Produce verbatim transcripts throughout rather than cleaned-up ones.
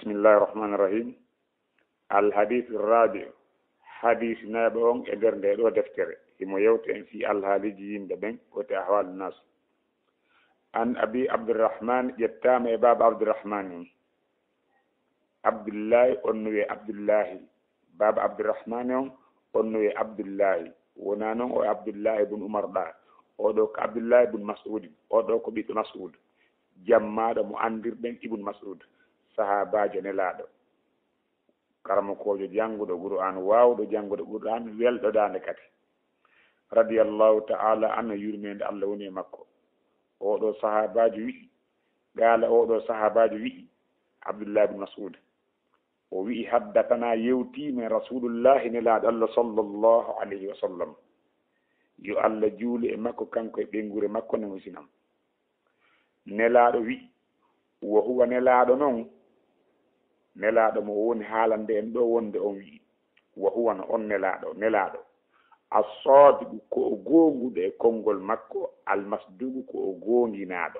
Bismillahi rahmani rahim. Al hadith rabi, hadith nayaɓo on e nder nde ɗo deftere. Himo yewta en fii alhaaliji yimɓe ɓen, wiyete ahwalu nas. An abi Abdurrahman, ƴettaama e baaba Abdurrahman on. Abdullahi, on no wi'ee Abdullahi. Baaba Abdurrahman on, on no wi'ee Abdullahi. Wonaa non o Abdullahi bun Umar ɗa. Oo ɗoo ko Abdullahi bun Mas'ud. Oo ɗoo ko ɓiɗɗo Mas'ud. Jammaaɗo mo anndirɗen Ibn Mas'ud. Sahaabaajo Nelaaɗo. Karamokoojo jannguɗo Qur'aan, waawuɗo janngude Qur'aan, welɗo daande kadi. Radiyallahu ta'ala anhu, yurmeende Allah woni e makko. Oo ɗoo sahaabaajo wi'i, qaala, oo ɗoo sahaabaajo wi'i, Abdullah ibn Mas'ud, o wi'i, haddathana, yewtii men Rasulullahi, Nelaaɗo Allah, sallallahu alayhi wa sallam. Yo Allah juulu e makko, kanko e ɓeynguure makko, no hisinam. Nelaaɗo wi'i, wa huwa, Nelaaɗo non, Nelaaɗo mo woni haalande en ɗoo wonde on wi'i, wa huwa, no on Nelaaɗo, Nelaaɗo, as-saadiqu, ko o goonguɗo e konngol makko, al-masduuqu, ko o goonginaaɗo.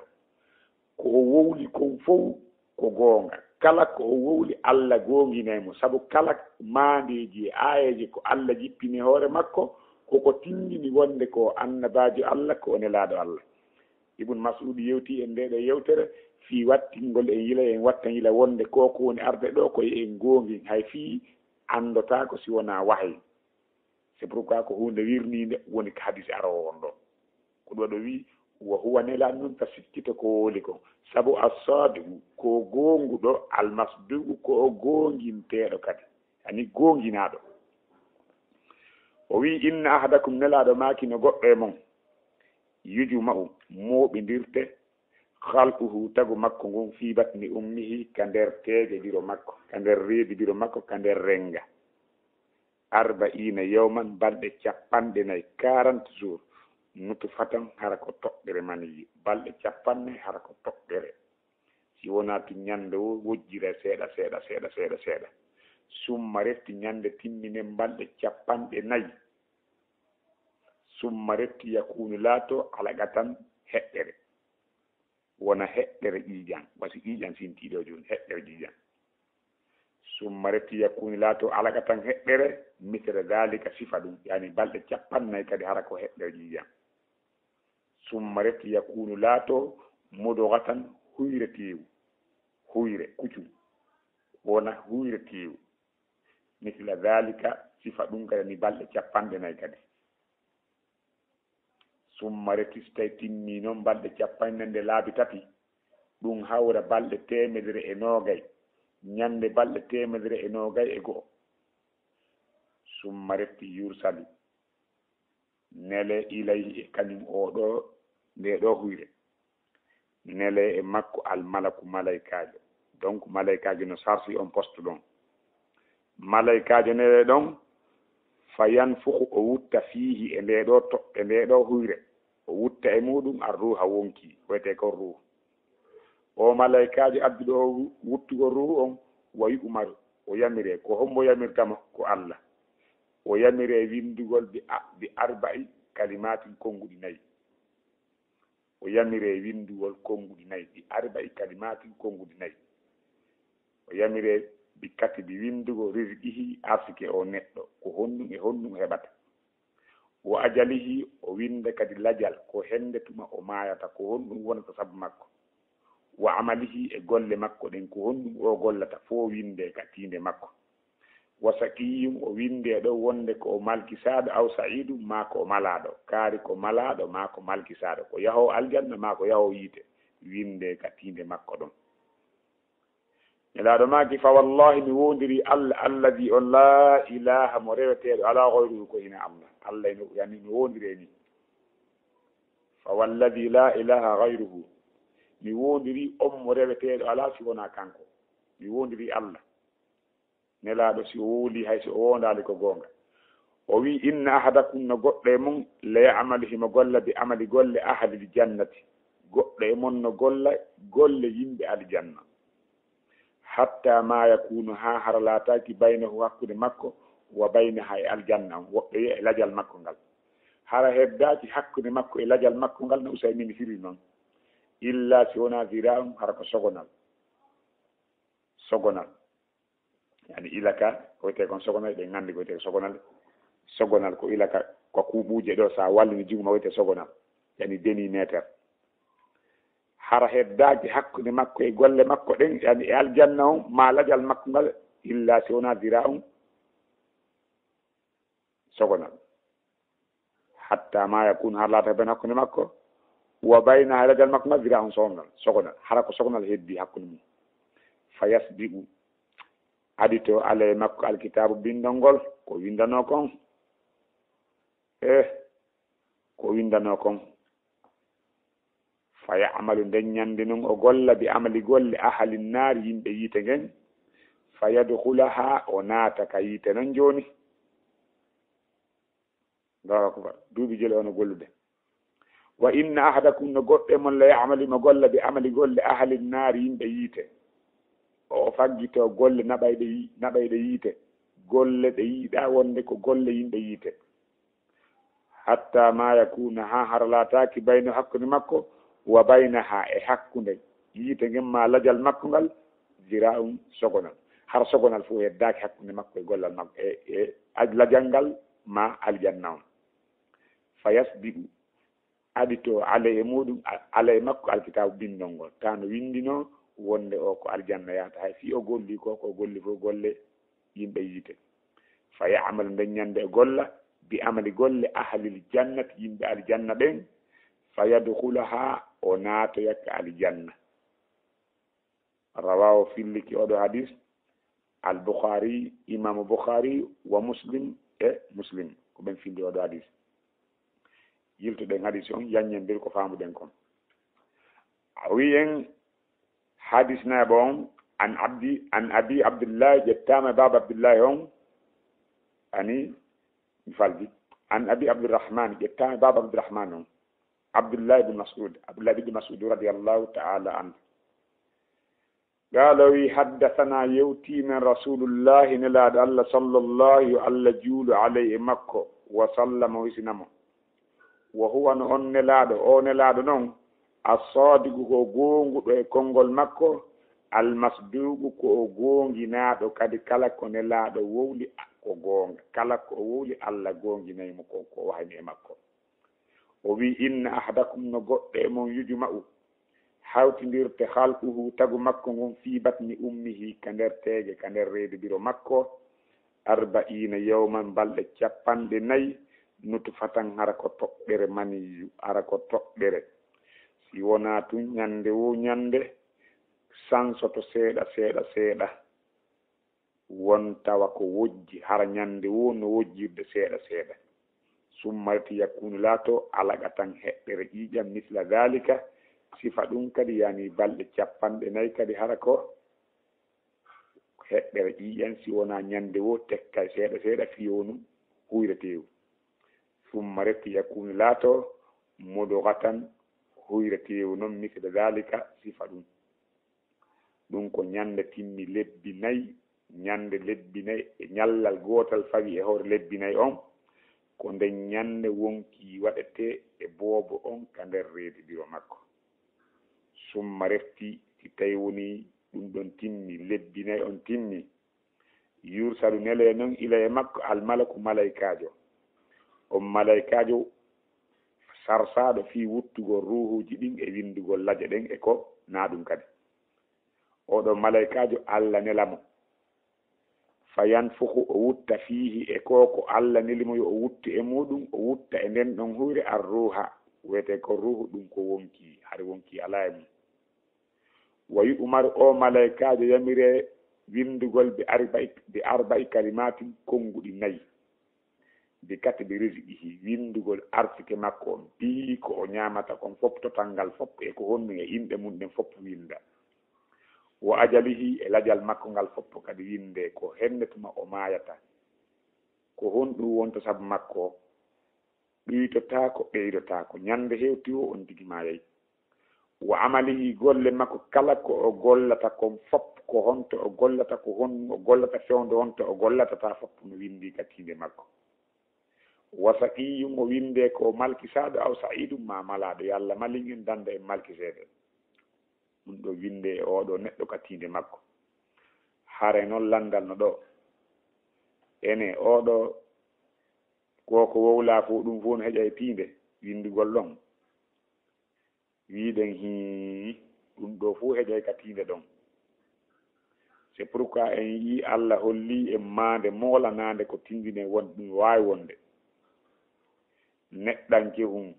Ko o wowli kon fow ko goonga. Kala ko o wowli, Allah goonginay mo. Sabu kala maandeeji e aayeeje ko Allah jippini hoore makko, ko ko tinndini wonde ko o annabaajo Allah, ko o Nelaaɗo Allah. Ibn Mas'ud yewti en ndee ɗoo yewtere fii wattingol en yila, en watta yila wonde ko ko woni arde ɗoo ko en goongin, hay fii anndotaako si wonaa wahayi. C'est pourquoi ko huunde wirniinde woni ko hadis aroowo on ɗoo. Ko ɗum waɗi o wi'i, wa huwa, Nelaaɗo non, ta sikkito ko wowli kon. Sabu as-saadiqu, ko o goonguɗo, al-masduuqu, ko o goonginteeɗo kadi. Ani goonginaaɗo. O wi'i, inna ahadakum, Nelaaɗo maaki no goɗɗo e mon, yujma'u, mooɓindirte, khalquhu, tagu makko ngun, fii batni ummihi, ka nder teeje biro makko, ka nder reedi biro makko, ka nder rennga. Arba'iina yawman, balɗe cappanɗe nayi, quarante jours, nutfatan, hara ko toɓɓere maniyyi, balɗe cappanɗe nayi, hara ko toɓɓere. Si wonaa tun ñande wo-, wojjira seeɗa, seeɗa, seeɗa, seeɗa, seeɗa. Summa refti ñande timminen balɗe cappanɗe nayi. Summa refti yakunu laato alaqatan heɗɗere. Wona heɗɗere ƴiiƴan. Wasi ƴiiƴan sintiiɗo jooni, heɗɗere ƴiiƴan. Summa refti yakunu laato alaqatan heɗɗere, misla daalika sifa ɗum. Yani balɗe cappanɗe nayi kadi hara ko heɗɗere ƴiiƴan. Summa refti yakunu laato mudghatan huyre teewu. Huyre, kucum. Wona huyre teewu. Misla daalika, sifa ɗum kadi ni balɗe cappanɗe nayi kadi. Summa refti so tawi timmi non balɗe cappanɗe nayi nde laabi tati, ɗum hawra balɗe teemedere e noogay. Ñande balɗe teemedere e noogay e go'o. Summa refti yursalu. Nele ilayhi e kañum oo ɗoo, ndee ɗoo huyre. Nele e makko al malaku malaykaajo. Donc malaykaajo no sarsi on poste ɗon. Malaykaajo nele ɗon, fa yanfuxu o wutta fiihi e ndee ɗoo to-, e ndee ɗoo huyre. O wutta e muuɗum ar ruuha wonki, wiyetee kon ruuhu. O malaykaajo adduɗo o wu-, wuttugol ruuhu on, wa yu'maru, o yamiree. Ko hombo yamirta mo? Ko Allah. O yamiree winndugol bi a-, bi arba'i kalimaatin konnguɗi nayi. O yamiree winndugol konnguɗi nayi, bi arba'i kalimaatin konnguɗi nayi. O yamiree bi katbi winndugol rizqihi arsike o neɗɗo, ko honɗum e honɗum heɓata. Wa ajalihi, o winnda kadi lajal, ko hennde tuma o maayata, ko honɗum wonata sabu makko. Wa amalihi, e golle makko ɗen, ko honɗum o gollata, fof winndee ka tiinde makko. Wa saqiyyun, o winndee ɗo wonde ko o malkisaaɗo, aw sa'iidun, maa ko o malaaɗo, kaari ko malaaɗo, maa ko malkisaaɗo, ko yahoowo aljanna, maa ko yahoowo yiite, winndee ka tiinde makko ɗon. Nelaaɗo maaki, fa wallahi, mi woondirii Allah, alladhi on laa ilaaha mo reweteeɗo alaa ghayruhu ko hinaa Allah. Allah ino, yani, mi woondirii nii. Fa walladhi laa ilaaha ghayruhu, mi woondirii on mo reweteeɗo alaa si wonaa kanko. Mi woondirii Allah. Nelaaɗo, si o wowlii, hay si o woondaali, ko goonga. O wi'i, inna ahadakum, no goɗɗo e mon, la ya'malu, himo golla, bi amali, golle ahlil jannati, goɗɗo e mon no golla golle yimɓe aljanna. Hatta ma yakunu, haa hara laataaki, baynahu, hakkunde makko, wa baynaha, e aljanna on, woɓɓe wi'a e lajal makko ngal. Hara heddaaki hakkunde makko e lajal makko ngal, no Usaymin firi non. Illa si wonaa ziraa'un, hara ko sogonal. Sogonal. Yani ilaka, ko wiyetee kon sogonal, eɗen nganndi ko wiyetee sogonal. Sogonal ko ilaka, ko kuuɓuuje ɗo, so a wallini junngo ma, wiyetee sogonal. Yani demi meter. Hara heddaaki hakkunde makko e golle makko ɗen, yani e aljanna on, maa lajal makko ngal, illa si wonaa ziraa'un sogonal. Hatta ma yakun, har laata ben hakkunde makko, wa bayna, ha lajal makko ngal, ziraa'un sogonal, sogonal. Hara ko sogonal heddi hakkunde mum. Fa yasbiqu, adito alay makko alkitaabu, binndol ngol, ko winndanoo kon. Eh, ko winndanoo kon. Fa ya'malu, nden ñande non o golla, bi amali, golle, ahli nnaari, yimɓe yiite ngen. Fa yadkhulaha, o naata ka yiite non jooni. Allahu akbar. Duuɓi jelu o no gollude. Wa inna ahadakum, no goɗɗo e mon, la ya'malu, mo golla, bi amali, golle, ahli nnaari, yimɓe yiite. O faggito golle naɓayɗe yi-, naɓayɗe yiite. Golle ɗe yiɗaa wonde ko golle yimɓe yiite. Hatta ma yakuna, ha hara laataaki, bayna, hakkunde makko, wa baynaha, e hakkunde yiite ngen maa lajal makko ngal, ziraa'un, sogonal. Har sogonal fof heddaaki hakkunde makko e gollal makko, e, e aj-, lajal ngal maa aljanna on. Fa yasbiqu, adito alay e muɗum, a-, alay makko alkitaabu, binndol ngol. Taa no winndinoo wonde o ko aljanna yahata, hay si o golli ko, ko o golli fof golle yimɓe yiite. Fa ya'malu, nden ñande o golla, bi amali, golle, ahlil jannati, yimɓe aljanna ɓen. Fa yadkhulaha, o naatoya ka aljanna. Rawahu, filliki oɗo hadis, al Bukhari, Imaamu Bukhari, wa Muslim, e Muslim, ko ɓen filli oɗo hadis. Yiltoɗen hadis on, yanñen nder ko faamuɗen kon. A wi'en hadis nayaɓo on, an Abdi, an Abi Abdillahi, ƴettaama e baaba Abdillahi on, ani, mi faldi, an Abi Abdirrahman, ƴettaama e baaba Abdirrahman on, Abdullahi ibn Mas'ud, Abdullahi ibn Mas'ud radiyallahu ta'ala anhu. Qaala, o wi, haddathana, yewtii men Rasulullahi, Nelaaɗo Allah, sallallahu, yo Allah juulu alayhi e makko, wa sallama, o hisina mo. Wa huwa, no on Nelaaɗo, o Nelaaɗo non, as-sadiqu, ko o goonguɗo e konngol makko, al-masduqu, ko o goonginaaɗo kadi, kala ko Nelaaɗo wowli, ko goonga, kala ko o wowli, Allah goonginay mo ko, ko o wahani e makko. O wi, inna ahadakum, no goɗɗo e mon, yujma'u, hawtindirte, khalquhu, tagu makko ngun, fii batni ummihi, ka nder teege, ka nder reedu biro makko, arba'iina yawman, balɗe cappanɗe nayi, nutfatan, hara ko toɓɓere maniyu, hara ko toɓɓere. Si wonaa tun ñande woo ñande, sansoto seeɗa, seeɗa, seeɗa. Won tawa ko wojji, hara ñande woo no wojjirde seeɗa seeɗa. Summa reti yakunu laato, alaqatan, heɓɓere ƴiiƴam, misla daalika, sifa ɗum kadi, yani balɗe cappanɗe nayi kadi, hara ko heɓɓere ƴiiƴam, si wonaa ñande woo tekkay seeɗa seeɗa, fii wonu huyre teewu. Summa reti yakunu laato, mudugatan, huyre teewu non, misla daalika, sifa ɗum. Ɗum ko ñande timmi lebbi nayi, ñande lebbi nayi e ñallal gootal fawi e hoore lebbi nayi on, ko nden ñande wonkii waɗetee e boobo on ka nder reedu biro makko. Summa refti, si tawi woni ɗum ɗon timmi, lebbi nayi on timmi, yursalu, nelee non, ilay e makko, al malaku, malaykaajo. On malaykaajo sarsaaɗo fii wuttugol ruuhuuji ɗin e winndugol laje ɗen e ko naa ɗum kadi. Oɗo malaykaajo, Alla nela mo. Fa yanfuxu, o wutta, fiihi, e ko ko Alla neli mo yo o wuttu e muɗum, o wutta e nden ɗon huyre, ar ruuha, wiyetee ko ruuhu, ɗum ko wonkii, hari wonkii alaa e mum. Wa yu'maru, o malaykaajo yamiree winndugol bi arba'i, bi arba'i kalimaatin, konnguɗi nayi. Bi katbi rizqihi, winndugol arsike makko on, fii ko o ñaamata kon fof, total ngal fof, e ko honɗum e inɗe mum ɗen fof winnda. Wa ajalihi, e lajal makko ngal fof kadi winnde, ko henne tuma o maayata. Ko honɗum wonta sabu makko? Ɗuytotaako, ɓeydotaako. Ñande hewti o, on tigi maayay. Wa amalihi, golle makko kala ko o gollata kon fof, ko honto o gollata, ko honɗum o gollata, fewndo honto o gollata, ta fof no winndii ka tiinde makko. Wa saqiyyun, o winndee ko malkisaaɗo, aw sa'iidun, maa malaaɗo, yo Alla malin en, danda en malkiseede. Ɗum ɗo winndee e oo ɗoo neɗɗo ka tiinde makko. Hare noon lanndal no ɗoo, Ene, oɗo ko ko wowlaa fof, ɗum fof no heƴa e tiinde winndugol ɗon. Wiiɗen hii, ɗum ɗo fof heƴay ka tiinde ɗon. C'est pourquoi en yii Allah holli en maande moolanaande ko tindine won ɗum waawi wonde. Neɗɗankehun,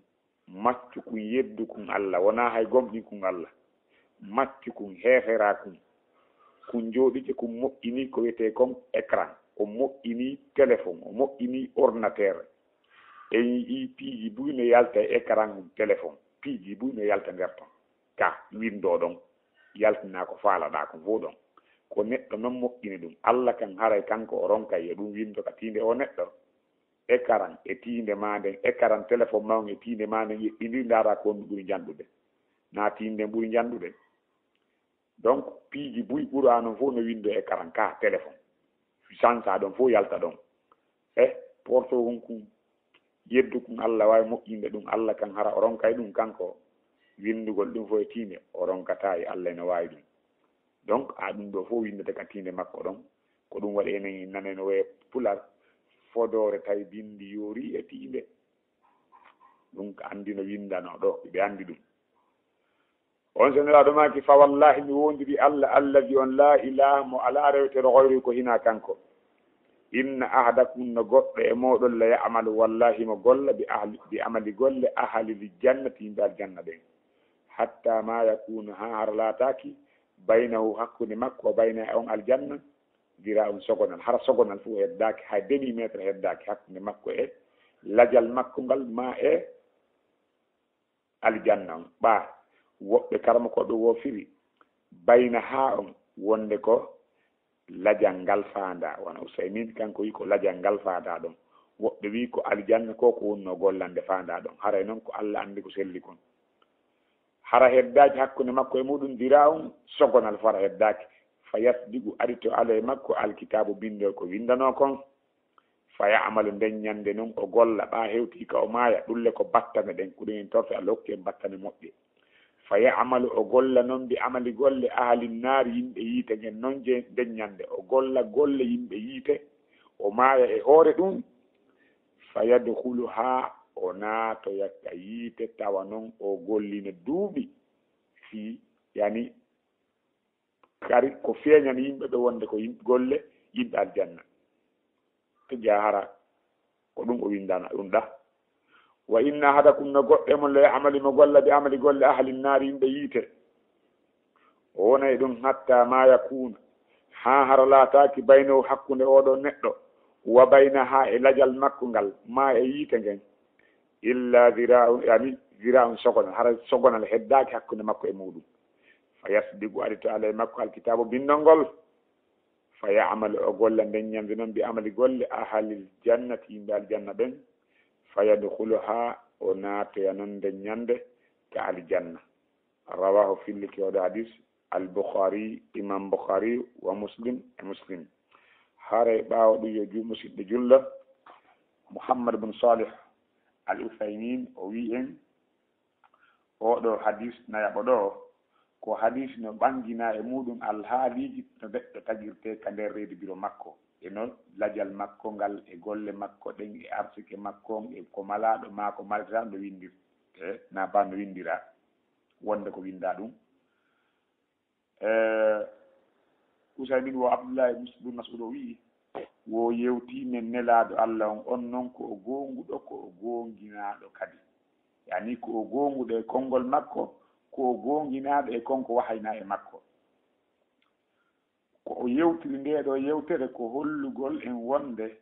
maccukun, yeddukun Allah, wonaa hay gomɗinkun Allah. Maccukun, heeferakun, kun jooɗike, kun moƴƴini ko wiyetee kon écran, o moƴƴini téléphone, o moƴƴini ordinateur. En yii piiji buy no yalta e écran on téléphone, piiji buy no yalta nder ton. Ka winndoo ɗon, yaltinaa ko faalaɗaa kon fof ɗon. Ko neɗɗo non moƴƴini ɗum. Allah kan haray kanko o ronkay yo ɗum winndo ka tiinde o neɗɗo. Écran e tiinde maa nden, écran téléphone maa on e tiinde maa nden, yeɓɓindir, ndaara ko honɗum ɓuri njanɗude. Naa tiinde nden ɓuri njanɗude. Donc, piiji buy ɓuraa non fof no winndoo écran ka téléphone. Sansa ɗon fof yalta ɗon. E porto hunkun, yeddukun Allah waawi moƴƴinde ɗum. Allah kan hara o ronkay ɗum kanko winndugol ɗum fof e tiinde? O ronkataa, e Allah ene waawi ɗum. Donc, a ɗum ɗo fof winndete ka tiinde makko ɗon. Ko ɗum waɗi enen en nana no wee pular, fodoore tawi binndi yoori e tiinde. Ɗum ko anndi no winndanoo ɗo, ɓe anndi ɗum. On so Nelaaɗo maaki, fa wallahi, mi wondiri Allah, allazi on laa ilaha, mo alaa reweteeɗo, gayru ko hinaa kanko. Inna ahadakum, no goɗɗo e mooɗon, la ya'malu, wallahi, mo golla, bi ahli, bi amali, golle, ahlil jannati, yimɓe aljanna ɓen. Hatta ma yakunu, haa hara laataaki, baynahu, hakkunde makko, wa bayna, e on aljanna, zira'un, sogonal. Hara sogonal fof heddaaki, hay demi metre heddaaki hakkunde makko e lajal makko ngal, ma e aljanna on. Ɓaa, woɓɓe karamokooɓe wo firi bayna haa on, wonde ko lajal ngal faandaa. Wano Usaymin, kanko wi ko lajal ngal faandaa ɗon. Woɓɓe wi ko aljanna ko, ko wonnoo gollande faandaa ɗon. Haray non ko Allah anndi ko selli kon. Hara heddaaki hakkunde makko e muɗum zira'un, sogonal fof hara heddaaki. Fa yasbiqu, ari to alay makko, alkitaabu, binndol ko winndanoo kon. Fa ya'malu, nden ɲannde non o golla, ɓaa hewtii ka o maaya, ɗulle ko battane ɗen, ko ɗum en torto Allah hokku en battane moƴƴe. Fa ya'malu, o golla non, bi amali, golle, ahli nnaari, yimɓe yiite ngen non je, nden ɲannde o golla golle yimɓe yiite, o maaya e hoore ɗum. Fa yadkhuluhaa, o naatoya ka yiite, tawa non o gollino duuɓi fii, yani, kadi ko feeɲani yimɓe ɓe wonde ko yimɓe golle, yimɓe aljanna. To jahara ko ɗum o winndana ɗum ɗa. Wa inna ahadakum, no goɗɗo e mon, la ya'malu, mo golla, bi amali, golle, ahli nnaari, yimɓe yiite. O wona e ɗum hatta ma yakuna, haa hara laataaki, baynahu, hakkunde oɗo neɗɗo, wa baynahaa, e lajal makko ngal, ma e yiite ngen, illa zira'un, yani zira'un, sogonal, hara sogonal heddaaki hakkunde makko e muɗum. Fa yasbiqu, ari to alay makko alkitaabu, binndol ngol. Fa ya'malu, o golla nden ɲannde non, bi amali, golle, ahlil jannati, yimɓe aljanna ɓen. Fa yadkhuluhaa, o naatoya non nden ɲannde ka aljanna. Rawahu, filliti oɗo hadis, al Bukhari, Imam Bukhari, wa Muslim, e Muslim. Haray ɓaawo ɗum, yo juu-, musidɓe jullo, Muhammad bin Salih al Uthaymin o wi'i en, oɗo hadis nayaɓo ɗo, ko hadis no ɓanginaa e muɗum alhaaliiji no neɗɗo tagirtee ka nder reedu biro makko, e no lajal makko ngal, e golle makko ɗen, e arsike makko on, e ko malaaɗo maa ko malata no winndirtee, naa baa no winndiraa, wonde ko winndaa ɗum. Eh, Usaymin wo Abdullahi Mus-, bun Mas'ud o wi'i, wo yewtii men Nelaaɗo Allah on, on non ko o goonguɗo, ko o goonginaaɗo kadi. Yani ko o goonguɗo e konngol makko, ko o goonginaaɗo e kon ko wahaynaa e makko. Ko o yewtiri ndee ɗoo yewtere ko hollugol en wonde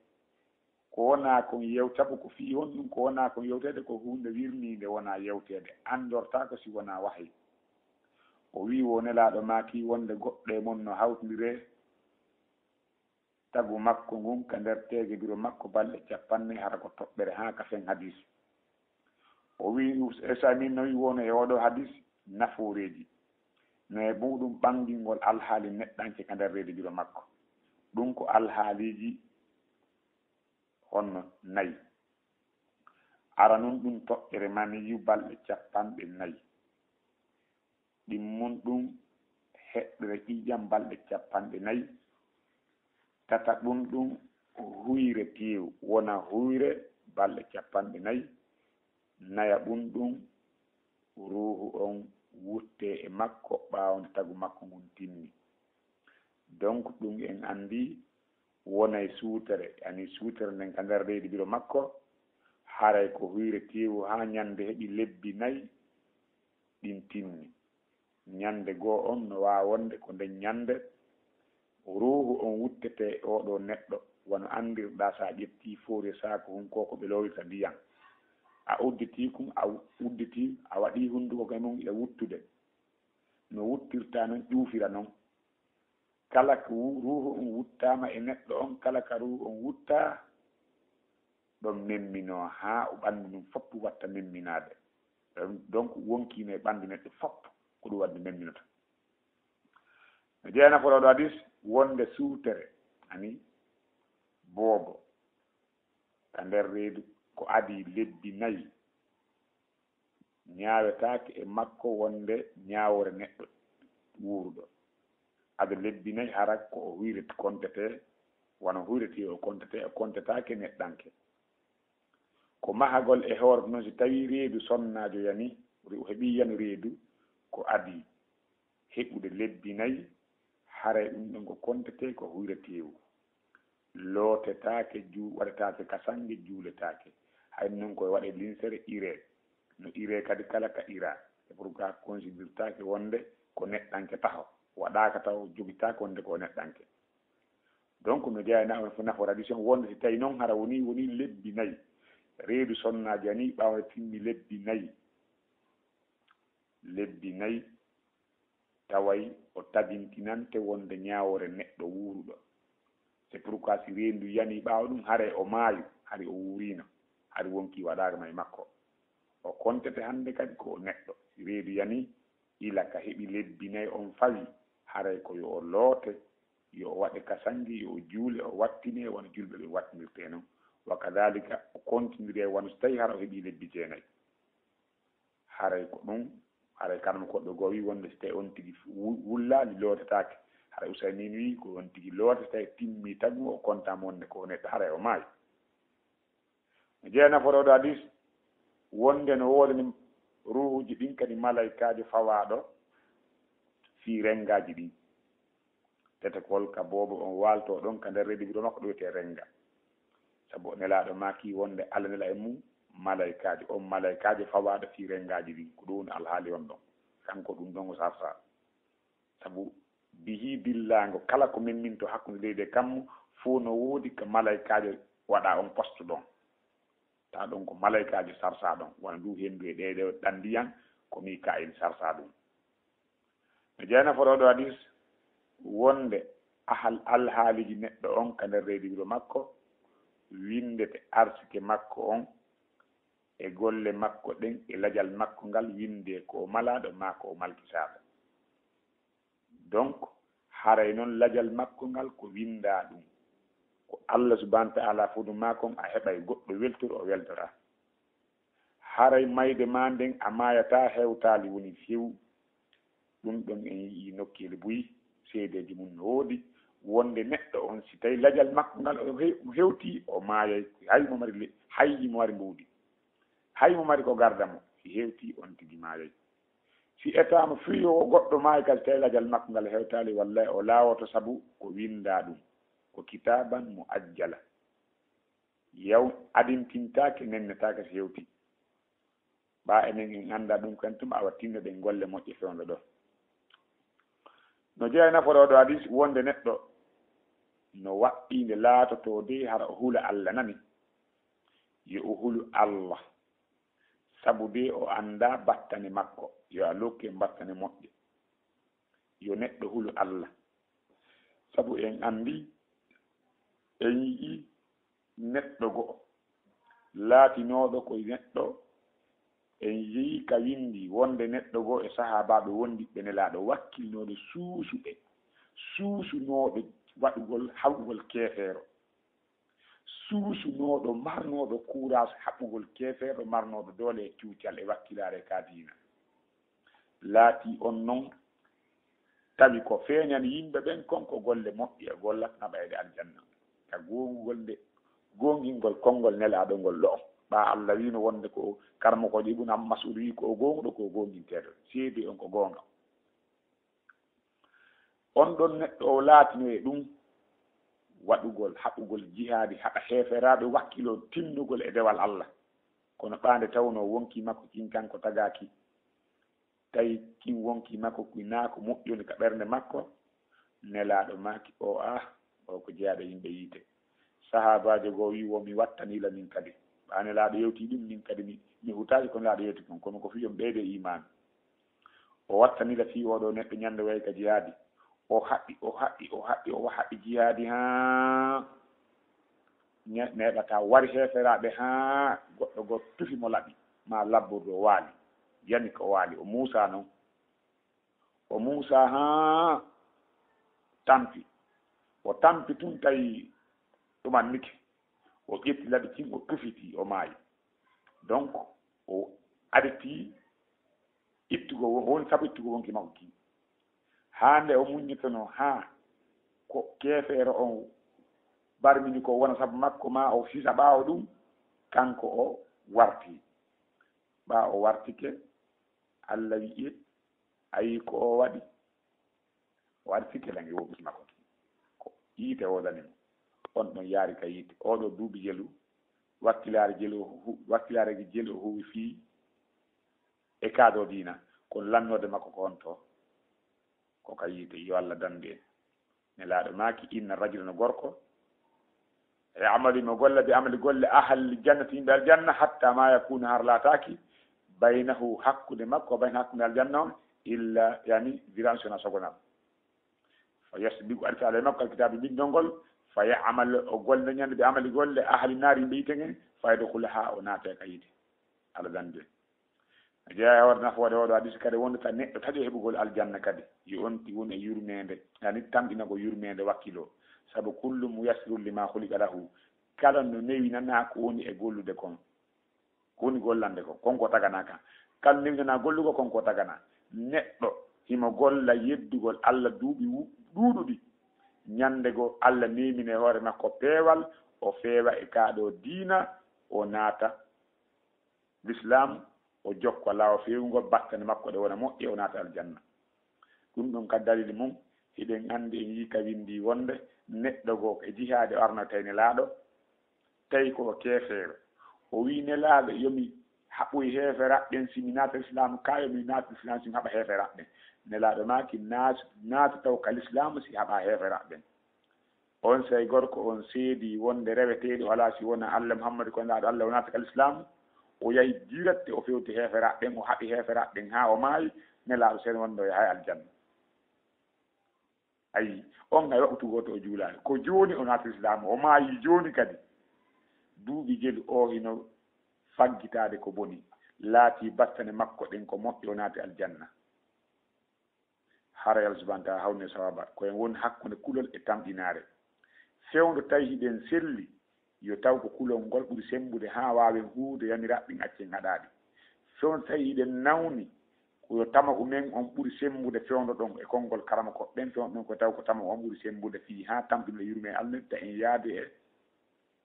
ko wonaa kon yew-, sabu ko fii honɗum ko wonaa kon yewteede, ko huunde wirniinde, wonaa yewteede, anndortaako si wonaa wahayi. O wi'i, wo Nelaaɗo maaki wonde goɗɗo e mon no hawtindire tagu makko ngun ka nder teege biro makko balɗe cappanɗe, hara ko toɓɓere haa kasen hadis. O wi'i, Us-, Usaymin no wi'i, wonoo e oo ɗoo hadis nafooreeji. No e muɗum ɓangingol alhaali neɗɗanke ka nder reedu biro makko. Ɗum ko alhaaliiji honno nayi. Aranun ɗum toɓɓere maniyu balɗe cappanɗe nayi. Ɗimmun ɗum heɗɗere ƴiiƴam balɗe cappanɗe nayi. Tataɓun ɗum Huyre teewu wona huyre balɗe capanɗe nayi, nayaɓun ɗun, ruuhu on wuttee e makko ɓaawo nde tagu makko ngun timmi. Donc ɗun en anndi wonay suutere, yani suutere nden ka nder leydi biro makko, haray ko huyre teewu haa ɲande heɓi lebbi nayi ɗin timmi. Ɲande goo on no waawa wonde ko nden ɲande ruuhu on wuttetee e oo ɗoo neɗɗo, wano anndirɗaa si a ƴettii foori e saaku hunkoo ko ɓe loowirta ndiyan. A udditii kun, a udditii, a waɗii hunduko ka mun iɗa wuttude. No wuttirta non, ƴuufira non. Kala ko wu-, ruuhu on wuttaama e neɗɗo on, kala ka ruuhu on wuttaa, ɗon memminoo haa o ɓanndu ndun fof watta memminaade. Donc, wonkii no e ɓanndu neɗɗo fof, ko ɗun waɗi ndu memminota. No jeyaa nafoore oo ɗoo hadis wonde suutere, ani boobo, ka nder reedu ko adii lebbi nayi, ɲaawetaake e makko wonde ɲaawoore neɗɗo wuuruɗo. Ado lebbi nayi hara ko o huyre kontetee, wano huyre teewu o kontetee, o kontetaake neɗɗanke. Ko mahagol e hoore non, si tawii reedu sonnaajo yani, o heɓii yani reedu ko adii heɓude lebbi nayi, haray ɗun ɗon ko kontetee ko huyre teewu. Lootetaake, juu-, waɗetaake kasange, juuletaake. Hay non ko waɗee linsere iree. No iree kadi kala ka iraa. C'est pourquoi considéretaake wonde ko neɗɗanke taho. Waɗaaka taho, jogitaake wonde ko neɗɗanke. Donc no jeyaa e na-, nafoore hadis on wonde si tawii non hara wonii, wonii lebbi nayi. Reedu sonnaajo yani ɓaawo nde timmi lebbi nayi. Lebbi nayi taway o tabintinante wonde ɲaawoore neɗɗo wuuruɗo. C'est pourquoi si reendu yanii ɓaawo ɗun, haray o maayu, hari o wuuriino, hari wonkii waɗaaka ma e makko. O kontete hande kadi ko o neɗɗo. Si reedu yanii, ila ka heɓi lebbi nayi on fawi, haray ko yo o loote, yo o waɗe kasange, yo o juule, o wattine wano julɓe ɓen wattinirtee non. Wa kadalika, o kontindiree wano si tawii hara o heɓii lebbi jeenayi. Haray ko ɗun, haray karama koɗɗo goo wii wonde si tawii on tigi wu-, wullaali, lootetaake. Haray Usaymin wii ko on tigi lootetee, timmii tagu o kontaama wonde ko o neɗɗo, haray o maayi. No jeyaa nafoore oo ɗoo hadis wonde no woodani ruuhuuji ɗin kadi malaykaajo fawaaɗo fii renngaaji ɗin. Tetekol ka boobo on waaltoo ɗon ka nder reedu biro makko ɗo wi'etee rennga. Sabu Nelaaɗo maaki wonde Alla nela e mun malaykaajo, on malaykaajo fawaaɗo fii renngaaji ɗin, ko ɗun woni alhaali on ɗon. Kanko ɗun ɗon o sarsaa. Sabu bihii dillaango kala ko memmintoo hakkunde leydi e kammu, fow no woodi ka malaykaajo waɗaa on poste ɗon. Tawa ɗon ko malaykaajo sarsaa ɗon, wano nduu henndu e ɗee ɗoo ɗan ndiyan, ko Mikaayil sarsaa ɗun. No jeyaa nafoore oo ɗoo hadis wonde ahal-, alhaaliiji neɗɗo on ka nder reedu wuro makko, winndete arsike makko on e golle makko ɗen e lajal makko ngal, winndee ko o malaaɗo maa ko o malkisaaɗo. Donc, haray non lajal makko ngal ko winndaa ɗun. Ko Alla subhaanahu wa ta'aalaa foduma kon, a heɓay goɗɗo weltoro, o weltoraa. Haray mayde maa nden a maayataa, hewtaali woni few. Ɗun ɗon en yi'ii nokkeeli buy, seedeeji mun no woodi, wonde neɗɗo on si tawii lajal makko ngal o he-, o hewtii, o maayay, hay mo mari le-, hay himo mari mbuuɗi, hay mo mari ko garda mo, si hewtii on tigi maayay. Si etaama fii yo goɗɗo maayi kadi, tawi lajal makko ngal hewtaali, wallahi o laawoto, sabu ko winndaa ɗun, ko kitaaban mo ajjala. Yaw adintintaake, nennetaake si hewtii. Ɓaa enen en anndaa ɗun kan tuma, awa tinnoɗen golle moƴƴe fewndo ɗoo. No jeyaa nafoore oo ɗoo hadis wonde neɗɗo no waɗɗii nde laatotoo de hara o hula Alla, nani? Yo o hulu Alla. Sabu de o anndaa battane makko, yo a lokku en battane moƴƴe. Yo neɗɗo hulu Alla. Sabu en anndi, en yi'ii neɗɗo go'o laatinooɗo ko neɗɗo, en yi'ii ka winndii wonde neɗɗo go'o e sahaabaaɓe wondiɓɓe Nelaaɗo wakkilinooɗo suusuɓe, suusunooɗo waɗugol, haɓugol keefeero. Suusunooɗo, marnooɗo kuuraas haɓugol keefeero, marnooɗo doole e cuucal e wakkilaare ka diina. Laatii on non, tawi ko feeɲani yimɓe ɓen kon ko golle moƴƴe o gollata naɓayɗe aljanna. ka goongugol nde, goongingol konngol Nelaaɗo ngol ɗoo. Ɓaa Allah wiino wonde ko karamokoojo Ibn Am-, Mas'ud wii ko o goonguɗo, ko o goonginteeɗo. Seedee on ko goonga. On ɗon neɗɗo o laatino e ɗum waɗugol, haɓugol jihaadi, haɓa heeferaaɓe wakkiloo tinnugol e dewal Allah. Kono ɓaa nde tawnoo wonkii makko kin kanko tagaaki, tawi kin wonkii makko kin naa ko moƴƴi woni ka ɓernde makko, Nelaaɗo maaki, o ah, o ko jeyaaɗo yimɓe yiite. Sahaabaajo goo wii, wo mi wattanii la min kadi. Ɓaa Nelaaɗo yewtii ɗum, min kadi mi, mi hutaaki ko Nelaaɗo yewti kon, kono ko fii yo mi ɓeyde iimaan. O wattanii la fii oo ɗoo neɗɗo ñande wayi ka jihaadi. O haɓi, o haɓi, o haɓi, o haɓi jihaadi haa ne-, neeɓataa wari heeferaaɓe haa goɗɗo goo tufi mo laɓi, maa labbordu o waali. Yani ko o waali, o muusaa non. O muusaa haa tampi. O tampi tun tawi ɗumannike. O ƴetti laɓi kin, o tufiti, o maayi. Donc, o aditii ittugol won, woni sabu ittugol wonkii makko kii. Haa nde o muññotonoo, haa ko keefeero on barmini ko wona sabu makko, maa o hisa ɓaawo ɗum, kanko o wartii. Ɓaa o wartike, Allah wi'i, a yii ko o waɗi? O waɗi sikke langi wonkii makko kii. Ko yiite woodani mo. On ɗon yaari ka yiite. Oo ɗoo duuɓi jelu, wakkilaare jelu o hu-, wakkilaare jelu o huwi fii e kaadoo diina. Kono lannoode makko ko honto? Ko ka yiite. Yo Allah dandu en. Nelaaɗo maaki, inna rajula, no gorko, ya'malu, mo golla, bi amali, golle, ahli jannati, yimɓe aljanna, hatta ma yakuna, har laataaki, baynahu, hakkunde makko, bayna, hakkunde aljanna on, illa, yani, zira'un, sona sogonal. Fa yasbiqu, arti alay makko, alkitaabi, bindol ngol, fa ya'mal, o golla ñande, bi amali, golle, ahli naari, yimɓe yiite ngen, fa yadkhulaha, o naata ka yiite. Allah dandu en. A jeyaa e hoore nafoore oo ɗoo hadisi kadi wonde ta neɗɗo taƴo heɓugol aljanna kadi. Yo on tigi won e yurmeende, yani tamƴinagol yurmeende wakkiloo. Sabu kullu muyassirun lima khuliqa lahu. Kala no newinanaa ko woni e gollude kon. Ko woni gollande ko, kon ko taganaa kan. Kala newinanaa gollugol, kon ko taganaa. Neɗɗo himo golla yeddugol Allah duuɓi wu-, ɗuuɗuɗi. Ñande goo Allah neemina e hoore makko peewal, o feewa e kaa ɗoo diina, o naata Lislaam, o jokka laawol feewungol, battane makko ɗe wona moƴƴe, o naata aljanna. Ɗum ɗon ka dalili mum, hiɗen anndi, en yii ka winndii wonde neɗɗo goo e jihaade o arno tawi Nelaaɗo, tawi ko o keefeero. O wii Nelaaɗo, yo mi haɓoy heeferaaɓe ɓen si mi naata Lislaam, kaa yo mi naata Lislaam si mi haɓa heeferaaɓe ɓen. Nelaaɗo maaki, naat-, naatu taw ka Lislaam si haɓa heeferaaɓe ɓen. Onsay gorko on seedii wonde reweteeɗo alaa si wonaa Allah, Muhammadu ko Nelaaɗo Allah, o naati ka Lislaamu, o yahi direct, o fewti heeferaaɓe ɓen, o haɓi heeferaaɓe ɓen haa o maayi, Nelaaɗo seen wonde o yahay aljanna. Ayi, on hay waqtu gooto o juulaali. Ko jooni o naati Lislaamu, o maayi jooni kadi. Duuɓi jelu o hino faggitaade ko boni, laatii battane makko ɗen ko moƴƴe, o naati aljanna. Haray Allah subhanahu wa ta'ala hawni e sawaaba. Ko en woni hakkunde kulol e tamƴinaare. Fewndo tawi hiɗen selli, yo taw ko kulol ngol ɓuri semmbude haa waawen huuwde yamiraaɗe ɗen, accen haɗaaɗi. Fewndo tawi hiɗen nawni, ko yo tama'u men on ɓuri semmbude fewndo ɗon e konngol karamokooɓe ɓen, fewndo ɗon ko taw ko tama'u on ɓuri semmbude fii haa tamƴinol e yurmeende Allah, ta en yaade e,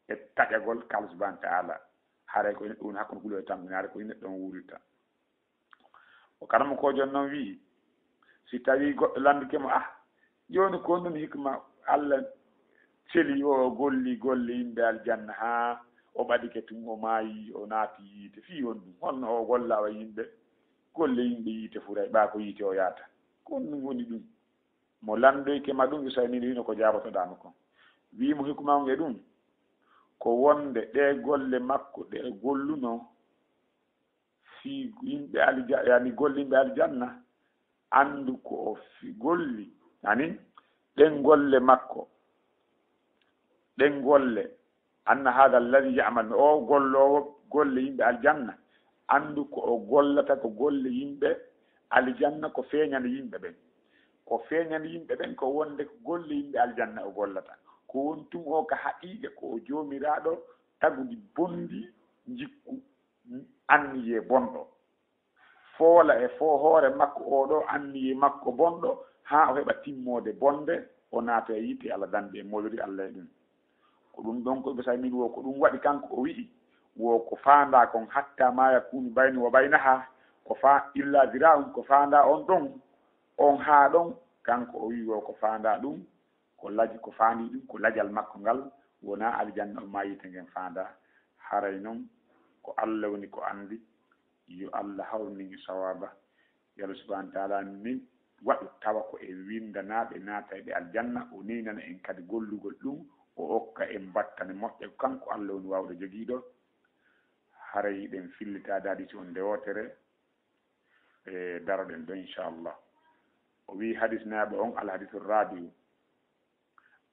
e taƴagol ka Allah subhanahu wa ta'ala. Haray ko neɗɗo woni hakkunde kulol e tamƴinaare, ko neɗɗo on wuurirta. O karamokoojo on non wi'i, si tawii goɗɗo lanndike mo, ah, jooni ko honɗun hikma Allah seli o, o golli golle yimɓe aljanna haa o ɓadike tun, o maayi, o naati yiite, fii honɗun? Honno o golla wa yimɓe golle yimɓe yiite furay, ɓaa ko yiite o yaata? Ko honɗun woni ɗun? Mo lanndoyke ma ɗun, Usaymin wi'ino ko jaabotoɗaa mo kon. Wi'i mo hikma on e ɗun, ko wonde ɗee golle makko ɗe o gollunoo, fii yimɓe alja-, yani golle yimɓe aljanna, anndu ko o fi-, golli, yani ɗen golle makko, ɗen golle, anna hadha alladhi ya'mal, o golloowo golle yimɓe aljanna, anndu ko o gollata ko golle yimɓe aljanna, ko feeñani yimɓe ɓen. Ko feeñani yimɓe ɓen ko wonde ko golle yimɓe aljanna o gollata. Ko woni tun o ka haqiiqa ko o joomiraaɗo tagudi bonndi jikku, anniyee bonɗo. Foola e fo-, hoore makko oo ɗoo anniyee makko bonɗo, haa o heɓa timmoode bonde, o naata e yiite, Allah dandu en, moolori Allah e ɗum. Ko ɗum ɗon ko Ibn Usaymin wo ko ɗum waɗi kanko o wi'i, wo ko faandaa kon, hatta ma yakunu bayni wa baynaha, ko fa illa zira'un, ko faandaa on ɗon, on haa ɗon, kanko o wi'i wo ko faandaa ɗum, ko laj-, ko faandii ɗum, ko lajal makko ngal, wonaa aljanna on maa yiite ngen faandaa. Haray non ko Alla woni ko anndi, yo Alla hawrinin sawaba. Yo Alla subhanahu wa taala min waɗu tawa ko e winndanaaɓe naatayɓe aljanna, o neynana en kadi gollugol ɗum, o okka en battane moƴƴe, ko kanko Alla woni waawɗo jogiiɗo. Haray hiɗen fillitaade hadisi on nde wootere, e daroɗen ɗo inchallah. O wi'i hadis naaɓo on, alhadisu rabiu,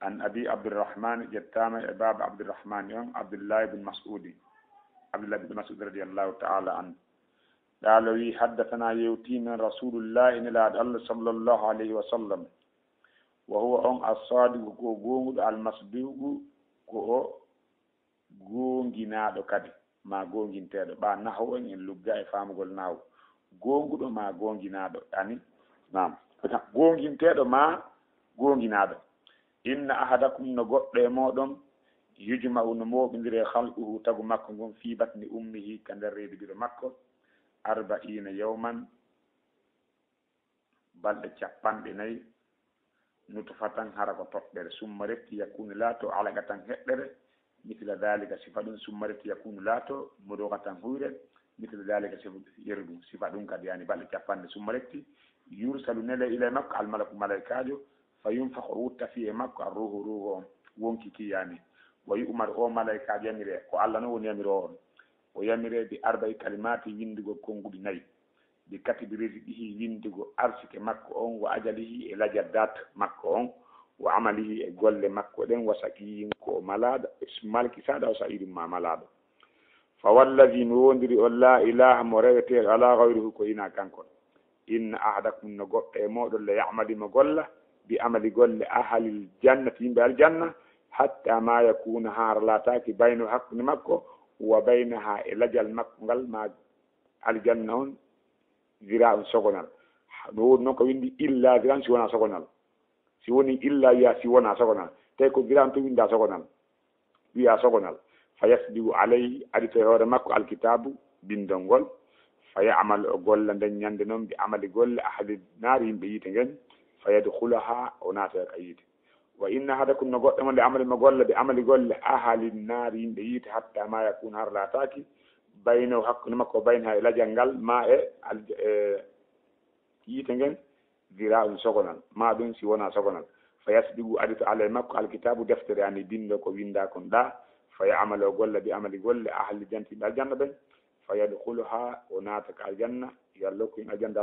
an abi Abdurrahman, ƴettaama e baaba Abdurrahman on, Abdullahi bin Mas'udi. Abdullahi bin Mas'ud radiyallahu ta'ala anhu. Qaala wi'i, haddathana, yewtii men Rasulullahi, nelaaɗo Allah sallallahu alayhi wa sallam. Wa huwa on as-sadiqu, ko o goonguɗo, al-masduqu, ko o goonginaaɗo kadi, maa goonginteeɗo. Ɓaa nahawu en, en lugga e faamugol nahawu. Goonguɗo maa goonginaaɗo, ani? Naam. Goonginteeɗo maa goonginaaɗo. Inna ahadakum, no goɗɗo e mooɗon, yujma'u, no mooɓindiree, khalquhu, tagu makko ngon, fii batni ummihi, ka nder reedu ɓiɗo makko, arba'iina yawman, balɗe capanɗe nayi, nutfatan, hara ko toɓɓere, summa refti yakunu, laato, alaqatan, heɗɗere, misla dhalika, sifa ɗum, summa refti yakunu, laato, mudghatan, huyre, misla dhalika, sifa, yeru ɗum, sifa ɗum kadi, yani balɗe capanɗe, summa refti, yursalu, nele, ilay makko, al malaku, malaykaajo, fa yunfakhu, o wutta fii e makko, ar ruuhu, ruuhu on, wonki ki, yani, wa yu'maru, o malaykaajo yamire, ko Allah non woni yamiroowo on, o yamire bi arba'i kalimati, winndugol konnguɗi nayi. Bi katbi rizqihi, winndugo arsike makko on, wa ajalihi, e lajal dat makko on, wa amalihi, e golle makko ɗen, wa saqiyyin, ko o malaaɗo, malki saɗa, o sa'idun, ma malaaɗo. Fa wallazi, mi wondiri on, la ilaha, mo reweteeɗo alaa gayruhu, ko hinaa kanko. Inna ahadakum, no goɗɗo e mooɗon, la ya'malu, mo golla, bi amali, golle, ahalil jannati, yimɓe aljanna, hatta ma yakuna, haa hara laataaki, baynahu, hakkunde makko, wa baynaha, e lajal makko ngal, ma aljanna on, zira'un, sogonal. No woodi non ko winndi illa zira'un, si wonaa sogonal. Si woni illa, wi'a si wonaa sogonal. Tawi ko zira'un to winndaa sogonal. Wi'a sogonal. Fa yasbiqu alayhi, adito e hoore makko, alkitaabu, binndol ngol. Fa ya'mal, o golla nden ñannde non, bi amali, golle, ahli naari, yimɓe yiite ngen. Fa yadkhulaha, o naata ka yiite. Wa inna ahadakum, no goɗɗo mon, la ya'malu, mo golla, bi amali, golle, ahli naari, yimɓe yiite, hatta ma yakuna, har laataaki, baynahu, hakkunde makko, baynaha, e lajal ngal, ma e al-, e yiite ngen, zira'un, sogonal, ma ɗum si wonaa sogonal. Fa yasbiqu, adito alay makko, alkitaabu, deftere, ani binndol ko winndaa kon ɗaa, fa ya'malu, o golla, bi amali, golle, ahli jannati, yimɓe aljanna ɓen, fa yadkhulaha, o naata ka aljanna, yo Allah hokku en aljanna.